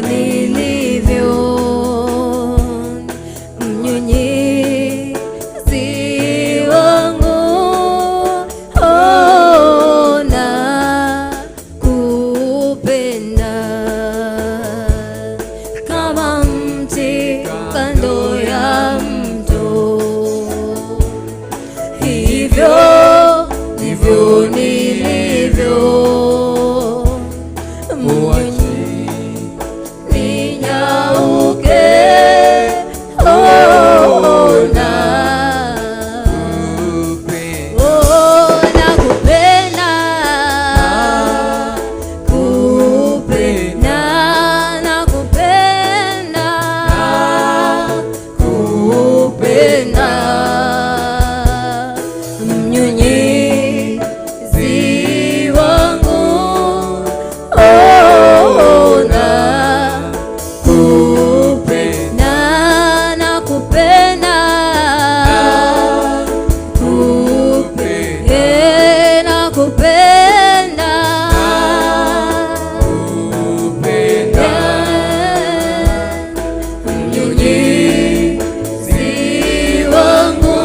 Nilivyo mnyunyizi wangu, oh, nakupenda kama mti kando ya mto, hivyo ndivyo nilivyo. Uachi Ninyauke, oh, na kupenda. Oh, nakupenda, kupenda, nakupenda, kupenda, mnyunyizi wangu, oh, nakupenda, nakupenda, Kupenda. Nakupenda, Kupenda. Mnyunyizi wangu,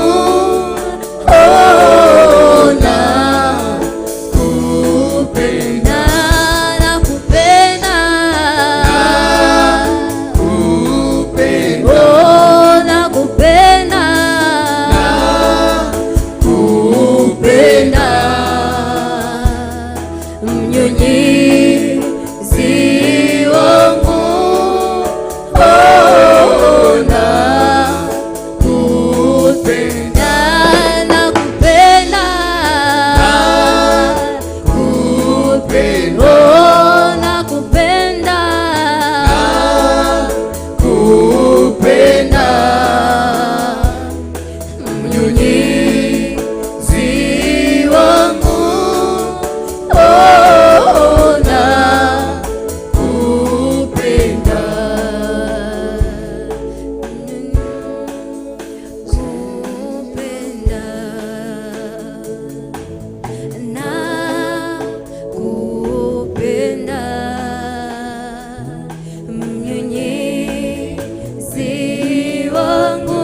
oh, nakupenda, nakupenda, Kupenda. Oh, nakupenda, kupenda, mnyunyizi wangu, oh, nakupenda, nakupenda, Kupenda. Oh, nakupenda, Kupenda. Mnyunyizi wangu, oh, nakupenda, kupenda, nakupenda, mnyunyizi wangu,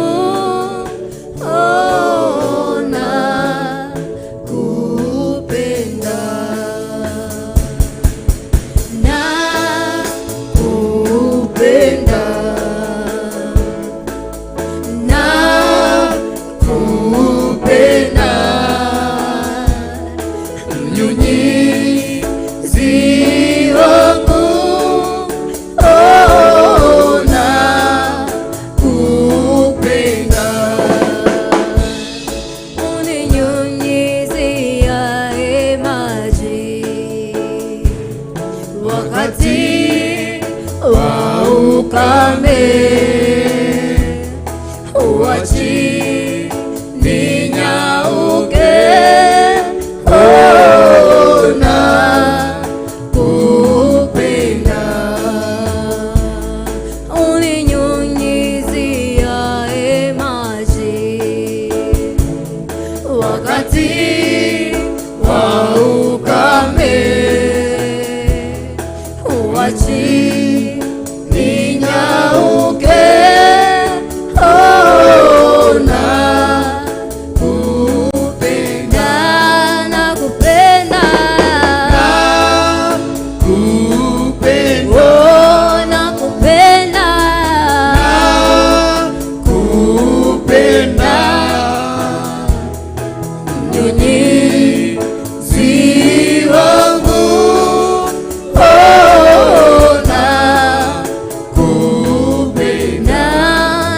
oh, nakupenda, nakupenda, nakupenda, mnyunyizi wangu, oh, nakupenda, uninyunyiziaye maji wakati wa ukame, huachi ninyauke, oh, nakupenda, uninyunyiziaye maji wakati wa ukame, huachi ninyauke, oh, nakupenda, nakupenda, Kupenda. Oh, nakupenda, Kupenda. Mnyunyizi wangu, oh, Kupenda.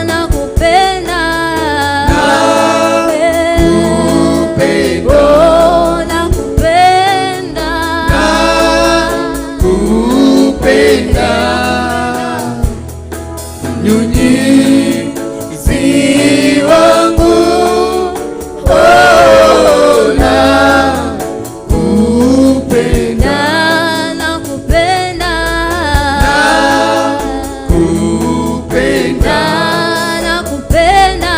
nakupenda, Kupenda. Oh, nakupenda, Kupenda. Mnyunyizi wangu, oh, nakupenda. Nakupenda, Kupenda. Nakupenda,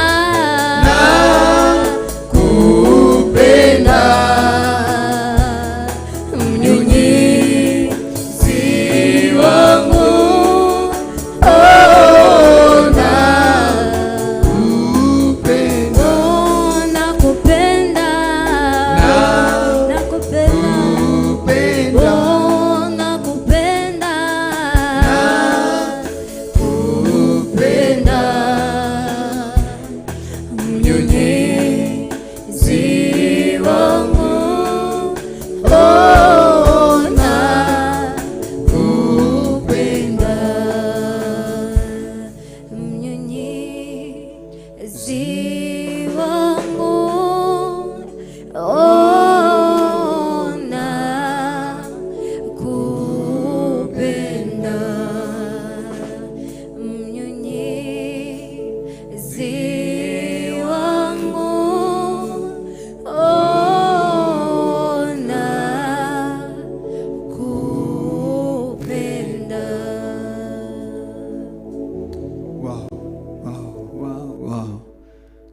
Kupenda. Mnyunyizi wangu,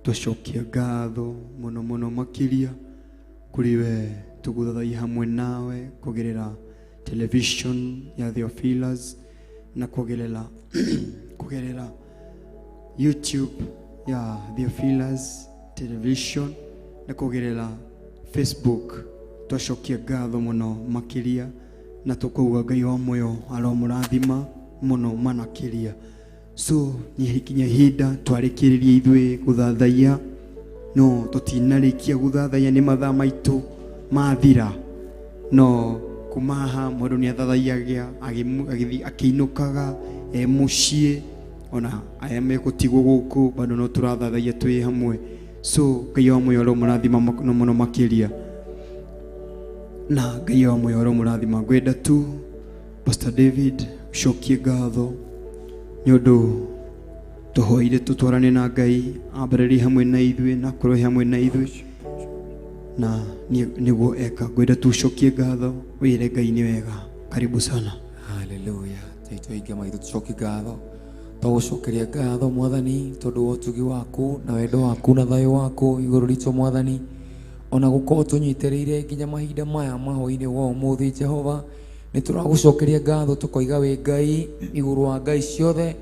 Twacokia ngatho mũno mũno makĩria kũrĩ we tũgũthathaiya hamwe nawe kũgerera television ya Theophilus na kũgerera kũgerera YouTube ya Theophilus Television na kũgerera Facebook. Twacokia ngatho mũno makĩria na tũkauga Ngai wa muoyo aromũrathima mũno manakĩria. So nĩkinya ihinda twarĩkĩrĩria ithuĩ gũthathaiya, no tũtinarĩkia gũthathaiya, nĩ mathaa maitũ mathira. No kuma haha mũndũ nĩ athathaiyagia agĩthiĩ akĩinũkaga e mũciĩ, ona arĩa megũtigwo gũkũ bado no tũrathathaiya twĩ hamwe. So Ngai wa muoyo aromũrathima mũno mũno makĩria, na Ngai wa muoyo aromũrathima. Ngwenda tu Pastor David ucokie ngatho nĩ ũndũ tũhoire tũtwarane na Ngai ambĩrĩrie hamwe na ithuĩ na akorwo hamwe na ithuĩ na nĩguo eka. Ngwenda tu ucokie ngatho wĩre Ngai nĩ wega. Karibu sana. Haleluya. Taitũ aingĩ maitũ tũcokie ngatho, twagũcokeria ngatho Mwathani tondũ wa ũtugi waku na wendo waku na thayũ waku igũrũ ritũ Mwathani, ona gũkorwo tũnyitĩrĩire nginya mahinda maya ma hwaĩ-inĩ wa ũmũthĩ. Jehova, nĩ tũragũcokeria ngatho tũkoiga wĩ Ngai igũrũ wa ngai ciothe,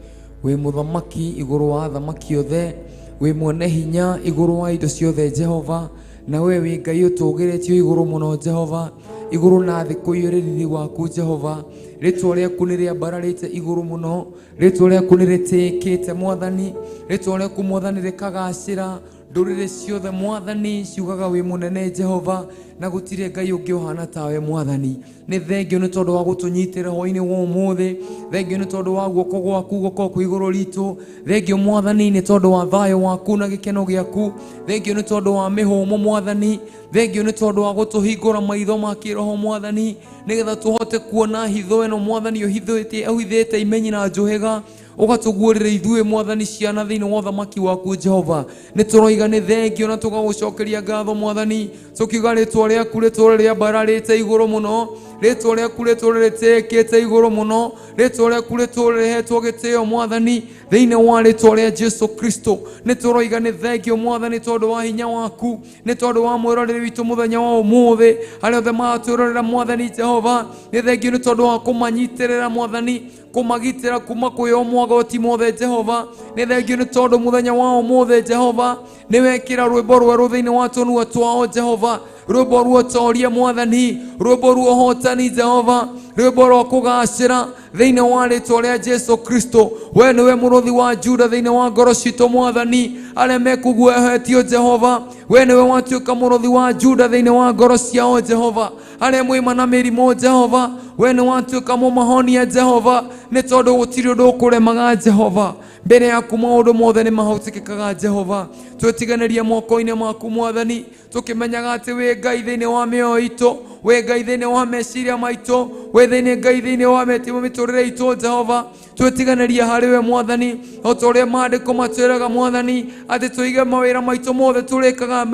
wĩ mũthamaki igũrũ wa athamaki othe, wĩ mwene hinya igũrũ wa indo ciothe Jehova, na we wĩ Ngai ũtũgĩrĩtio igũrũ mũno Jehova, igũrũ na thĩ kũiyũrĩ riri waku Jehova. Rĩtwa rĩaku nĩ rĩambararĩte igũrũ mũno, rĩtwa rĩaku nĩ rĩtĩĩkĩte Mwathani, rĩtwa rĩaku Mwathani rĩkagacĩra. Ndũrĩrĩ ciothe Mwathani ciugaga wĩ mũnene Jehova, na gũtirĩ Ngai ũngĩ ũhana tawe Mwathani. Nĩ thengio nĩ tondũ wa gũtũnyitĩra hwaĩ-inĩ wa ũmũthĩ, thengio nĩ tondũ wa guoko gwaku gũkorwo kwĩ igũrũ ritũ, thengio Mwathani nĩ tondũ wa thayũ waku na gĩkeno gĩaku, thengio nĩ tondũ wa mĩhũmũ Mwathani, thengio nĩ tondũ wa gũtũhingũra maitho ma kĩroho Mwathani, nĩgetha tũhote kuona hitho ĩno Mwathani ũhithĩte imenyi na njũhĩga, ũgatũguũrĩra ithuĩ Mwathani ciana thĩinĩ wa ũthamaki waku Jehova. Nĩ tũroiga nĩ thengio na tũgagũcokeria ngatho Mwathani, tũkiuga rĩtwa rĩaku rĩtũre rĩambararĩte igũrũ mũno, rĩtwa rĩaku rĩtũre rĩtĩĩkĩte igũrũ mũno, rĩtwa rĩaku rĩtũre rĩhetwo gĩtĩo Mwathani thĩinĩ wa rĩtwa rĩa Jesu Kristo. Nĩ tũroiga nĩ thengio Mwathani tondũ wa hinya waku, nĩ tondũ wa mwĩrorere witũ mũthenya wa ũmũthĩ, arĩa othe maratwĩrorera Mwathani Jehova, nĩ thengio nĩ tondũ wa kũmanyitĩrĩra Mwathani, kũmagitĩra kuma kwĩ o mogwati mothe Jehova. Nĩ thengio nĩ tondũ mũthenya wa ũmũthĩ Jehova nĩ wekĩra rwĩmbo rwerũ thĩinĩ wa tũnua twao Jehova, rwĩmbo rwa ũtoria Mwathani, rwĩmbo rwa ũhotani Jehova, rwĩmbo rwa kũgacĩra thĩinĩ wa rĩtwa rĩa Jesu Kristo. We nĩwe mũrũthi wa Juda thĩinĩ wa ngoro citũ Mwathani, arĩa mekũguoyohetio Jehova, we nĩwe watuĩka mũrũthi wa Juda thĩinĩ wa ngoro ciao Jehova, arĩa mwĩma na mĩrimũ Jehova, we nĩ watuĩka mũmahonia Jehova, nĩ tondũ gũtirĩ ũndũ ũkũremaga Jehova. Mbere yaku maũndũ mothe nĩ mahotekekaga Jehova. Twĩtiganĩrie moko-inĩ maku Mwathani, tũkĩmenyaga atĩ wĩ Ngai thĩinĩ wa mĩoyo itũ, wĩ Ngai thĩinĩ wa meciria maitũ, wĩ thĩinĩ Ngai thĩinĩ wa mĩtũrĩre itũ Jehova. Twĩtiganĩrie harĩ we Mwathani, o ta ũrĩa maandĩko matwĩraga Mwathani atĩ tũige mawĩra maitũ mothe tũrĩkaga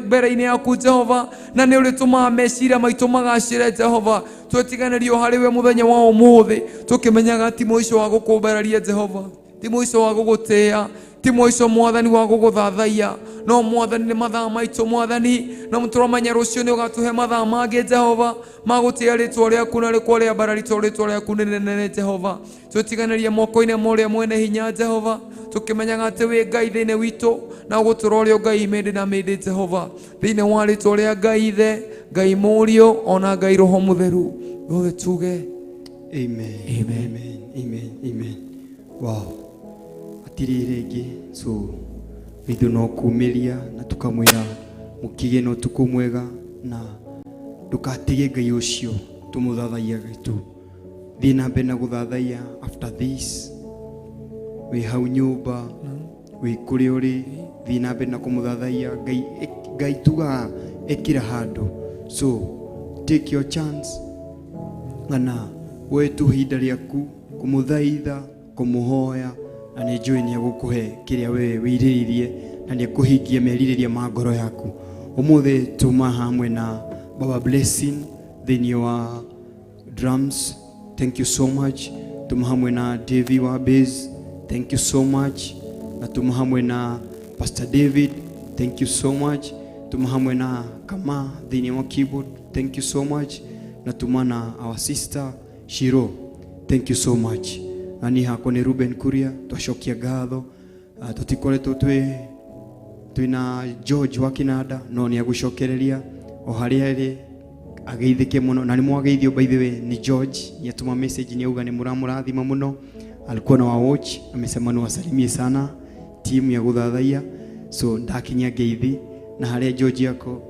mbere-inĩ yaku Jehova, na nĩ ũrĩtũmaga meciria maitũ magacĩre Jehova. Twĩtiganĩrie harĩ we mũthenya wa ũmũthĩ, tũkĩmenyaga ti mũico wa gũkũmbararia Jehova, ti mũico wa gũgũtĩĩa, ti mũico Mwathani wa gũgũthathaiya, no Mwathani nĩ mathaa maitũ Mwathani, na tũramenya rũciũ nĩ ũgatũhe mathaa mangĩ Jehova ma gũtĩĩa rĩtwa rĩaku na rĩkwa rĩambarari, tondũ rĩtwa rĩaku nĩ rĩnene Jehova. Twĩtiganĩrie moko-inĩ ma ũrĩa mwene hinya Jehova, tũkĩmenyaga atĩ wĩ Ngai thĩinĩ witũ na ũgũtũra ũrĩ o Ngai mĩndĩ na mĩndĩ Jehova, thĩinĩ wa rĩtwa rĩa Ngai Ithe, Ngai Mũriũ ona Ngai Roho Mũtheru. Ithuothe tuge Amen. Amen. Amen. Amen. Amen. Wow. Hatirĩ rĩngĩ, so ithuĩ no kumĩria na tũkamwĩra mũkĩgĩe na ũtukũ mwega, na ndũkatige Ngai ũcio tũmũthathaiya tu. Thiĩ na mbere na gũthathaiya after this, wĩ hau nyũmba, wĩ kũrĩa ũrĩ, thiĩ na mbere na kũmũthathaiya Ngai. Ngai tugaga ĩkĩra handũ, so take your chance kana woe tu ihinda rĩaku kũmũthaitha, kũmũhoya, na nĩ njũĩ nĩ egũkũhe kĩrĩa we wĩrirĩirie na nĩ ekũhingia merirĩria ma ngoro yaku. Ũmũthĩ tuma hamwe na Baba Blessing thĩinĩ wa drums, thank you so much. Tuma hamwe na Davy wa bass, thank you so much. Na tuma hamwe na Pastor David Thank you so much. Tuma hamwe na Kama thĩinĩ wa keyboard, thank you so much. Na tuma na our sister Shiro, thank you so much. Na niĩ hakwa nĩ Ruben Kuria, twacokia ngatho. Tũtikoretwo twĩna George wa Kinanda, no nĩ agũcokereria o harĩa arĩ ageithĩke mũno. Na nĩ mwageithio by the way ni George, nĩatũma message nĩ auga nĩ mũramũrathima mũno, alikuwa na wa watch, amesema niwasalimie sana timu ya gũthathaiya. So ndakinyia ngeithi na harĩa George yako,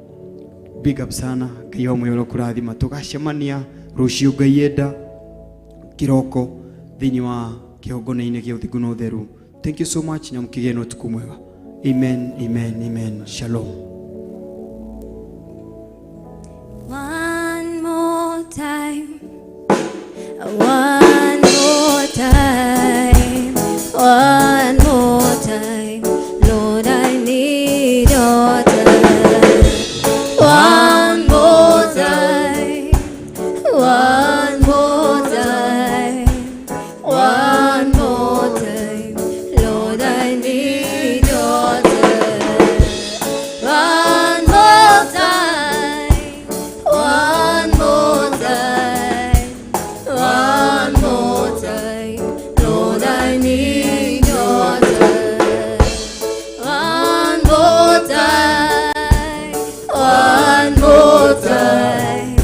big up sana, Ngai wa muoyo kũrathima. Tũgacemania rũciũ Ngai enda kĩroko thĩinĩ wa kĩhongona-inĩ gĩa ũthingu na ũtheru. Thank you so much na mũkĩgĩe na ũtukũ mwega. Amen, amen, amen. Shalom. One more time, one more time, one more time, Lord, I need your touch. One more time, one more time, one more time, Lord, I need your touch. One more time, one more time, one more time, Lord, I need your touch. One more time, one more time,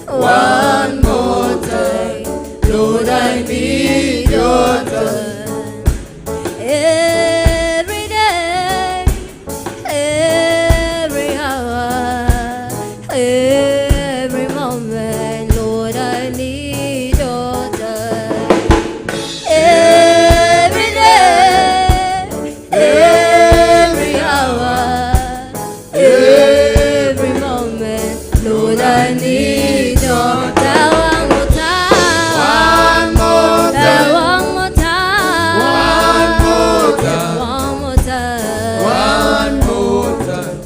one more time, Lord, I need your touch. Every day, every hour, every moment, Lord, I need your touch. Every day, every hour, every moment, Lord, I need your touch. One more time, One more time, one more time, one more time, one more time. one more time.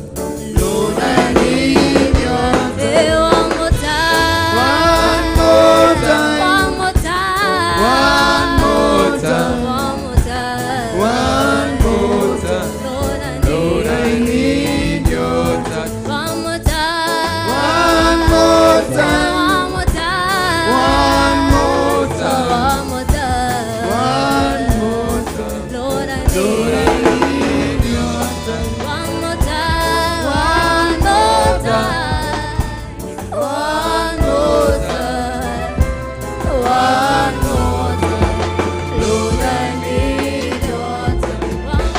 Lord, I need your Hey, one more time, one more time, one more time, one more time, one more time. one more time. Lord, I Lord, I need need your touch. one more time, One more time, one more time, one more time, one more time. one more time. Lord, I Lord, need I need your touch. one more time, one more time, one more time, one more time. Lord, I need your touch. One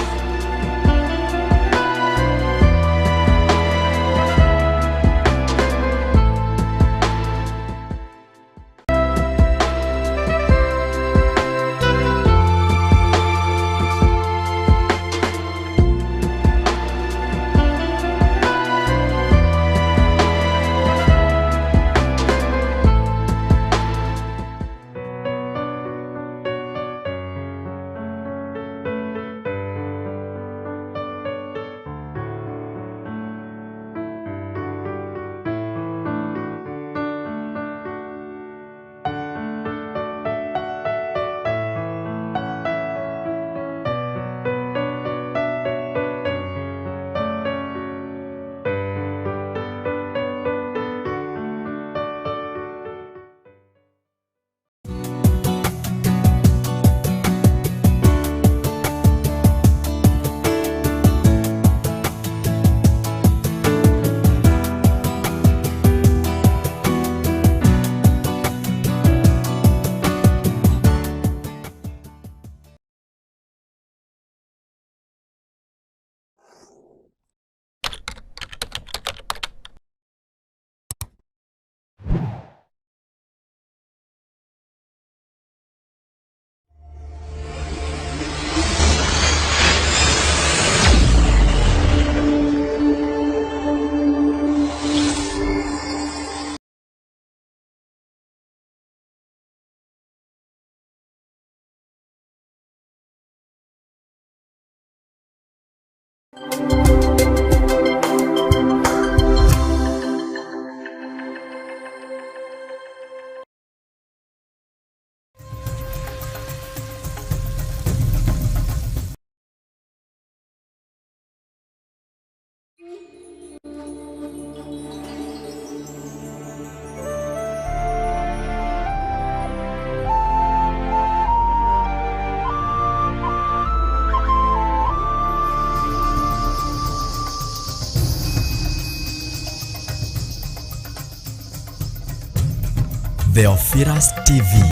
Theophilus TV.